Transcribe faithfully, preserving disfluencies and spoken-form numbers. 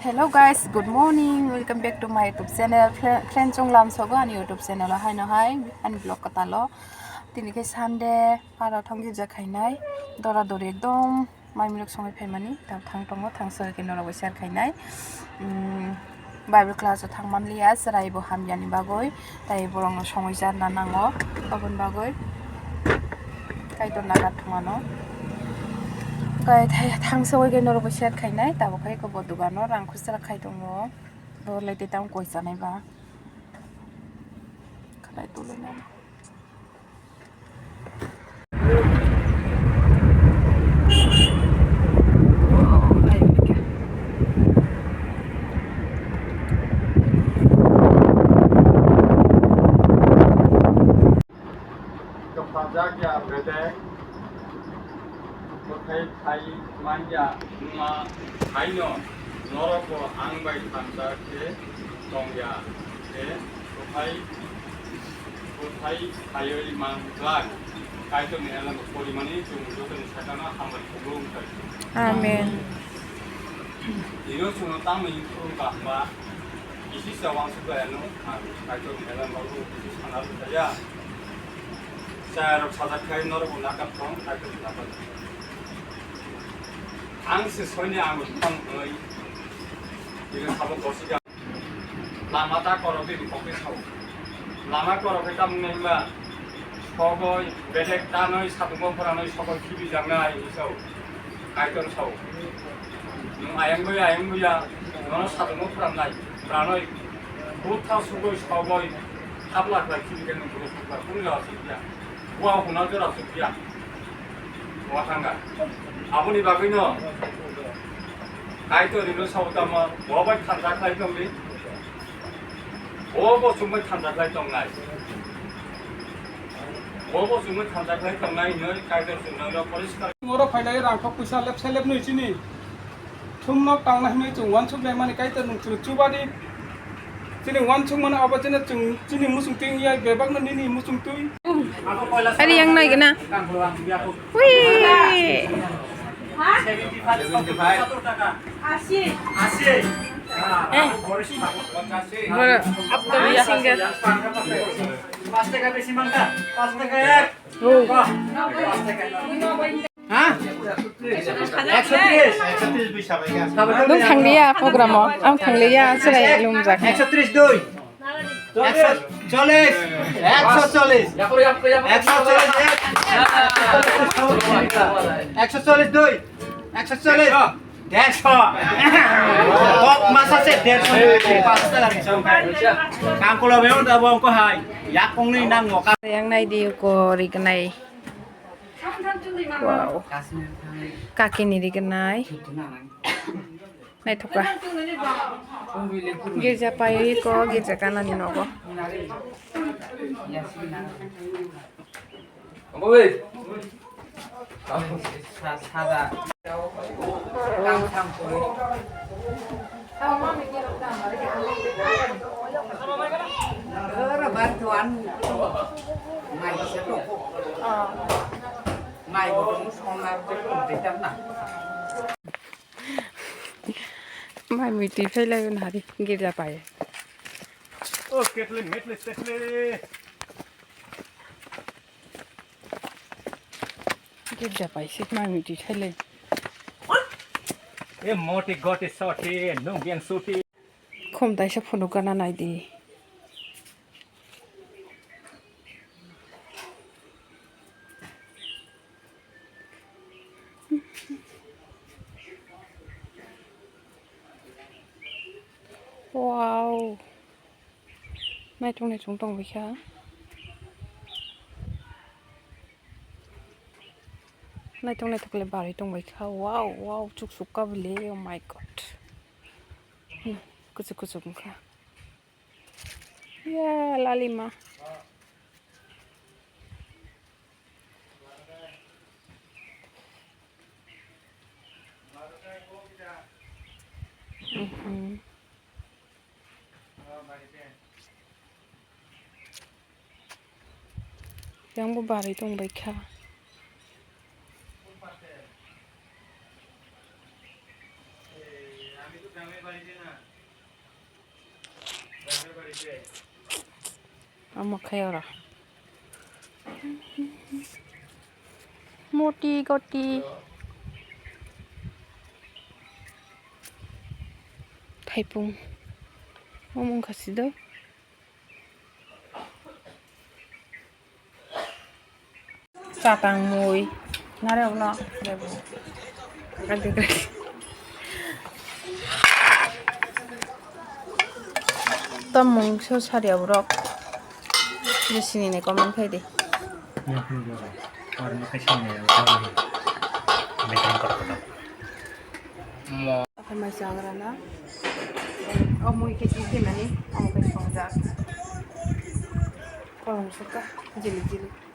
Hello guys, good morning. Welcome back to my YouTube channel. Fri-, friend chong lam sogo ani YouTube channel o haino hai ani vlog katalo. Tini khe Sunday, paro thang gija khainai. Dora dori ekdom mai milok songwi phaimani. Tam thang tongo, thang sogo khe norok bai share khainai. Mm, Bible class o thang manliya, chwrai bo hamyani bagwi. Tai borokno songwi charna nango, aboni bagwi Kaitor nagar thumano. Kai thai thangsa wai kai norok share khainai, tabuk hai ko bo dogano rang khusra khai tongo. Bo lai te tang koi chanai ba. Khanai tuli nai. Kwphajakya bedek, kwthai thai manya wngma haino norokbo ang bai thansa khe tongya, khe kwthai, kwthai thaiwi man glak. Kaitorni elano porimani chwng jotoni sakano hambai kublung wngthai. Amen. Ino chwngno tamni wngkha hwnba, kisi se wansuk layano ang Kaitorni elano kisi sana rwkha ya. Chayarok sajak khai norokbo nakar thong, Kaitorni nakar thong. Ang se soini ang buphang hwnwi, ino sabo kosi. Lama ta korok bini kokni sao. Lama korok khe tamni hwnba sogoi bedek tanoi satungo phuranoi sogoi khibijaknai hinwi sao. Kaitor sao. Nwng ayang bai ayang bai ya nono satungo phurannai. Phuranoi butha sugoi sogoi habla khlai khibikhe nwng buro khukla kunu jaga sukya. Bua huna jora sukya. Bua thanga. Aboni bagwino Kaitor rino sao tamo, bo bai thansa khlai tongdi. Bo bo chumui thansa khlai tongnai. Bo bo chumui thansa khlai tongnai hinwi Kaitor chwngno poriskar. Oro phailai rang kok puisa lepsa lepnwi chini thumno tangna hinwi chwng uansuk laimani Kaitor nwng chwng chubadi. Chini uansukmano abo chini chwng chini muchung twi wngya bebakno nini muchung twi. Ari yang nai gana. Wih. Eh. Boro upcoming singer. Ha? Ekso tris. Nwng thangliya program o, ang thangliya, chwrai lumjak. Ekso tris dui. Ekso chollis. Ekso chollis. Ekso chollis ek. Ekso chollis dui. Ekso chollis. Dersho. Kok masa se dersho. Kangkolo beon da bongko hai. Yak kongni nang mo ka. Yang nai di ko rignai. Wow. Kakini rignai. Naithokha. Girja pai ko girja kanani nogo. Mai mui twi phai lai nari girja pai. O ketle metle setle. Girja pai sik mai mui twi phai lai. E moti goti soti nung biang suti. Khum taisa phunuk gana nai di. Wow. Naitung naitung tong baikha. Naitung naitung le barwi tong baikha. Wow, wow, chuk chuk ka bile. Oh my God. Hmm, kuchuk kuchuk wngkha. Ya, lalima. Mhm. Yang bo barwi tong baikha. Omo khe oro. Moti goti. Thaipung. Omo wngkha sido. Chatang mui. Nare uno. Tamo mungso saria borok. Je sinini comment khai di. Mo. Akhai mai chagra na. O mui khe twi thwimani, omo khe songjak. Kolom sukha, jilik jilik.